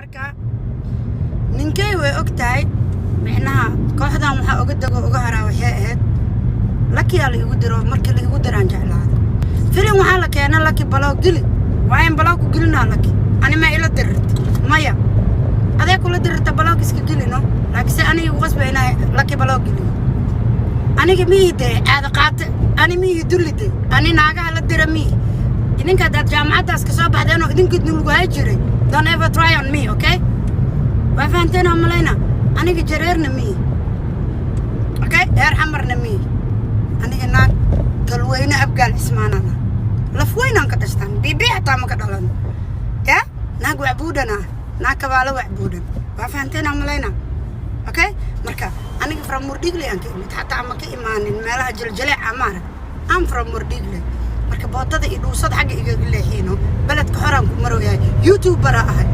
Marka ninkey way og tahay micnaha kooxdan waxaa uga dego uga haraa. Waxay ahayd Lakiyaa la igu diro. Markii la igu diraan jeclaada filin waxaa la keena Laki block geli waayan, block ku gelinaa Laki. Ani ma ila dirirta? Maya, adee kula dirirta, block iska gelino. Laakiinse aniga igu qasba inaa Laki block geliyo. Aniga mihii dee caada qaate, ani mihii dullide, ani naagaha la dira mihi. Idinka haddaad jaamacaddaas ka soo baxdeen oo idinka lagu hay jiray, don't ever try on me, okay? Waa fahanteen aan malayna. Aniga jareerna mihi, okay? Reer Xamarna mihi. Aniga naag Galweyne Abgaal Cismaanana laf weynaan ka dhashtaan, bibi xataa ma ka dhalan ya. Naag wacbuudhan ah, naag kabaalo wacbuudhan. Waa fahanteen aan malayna, okay? Marka aniga from Murdhigle aan ka imid, xataa ma ka imaanin meelaha jaljaleeca maarag. I'm from Murdhigle. Marka bootada iyo dhuusada xagga igaga leexiino. Beledka xoraan ku marooyahay, YouTuber ahay.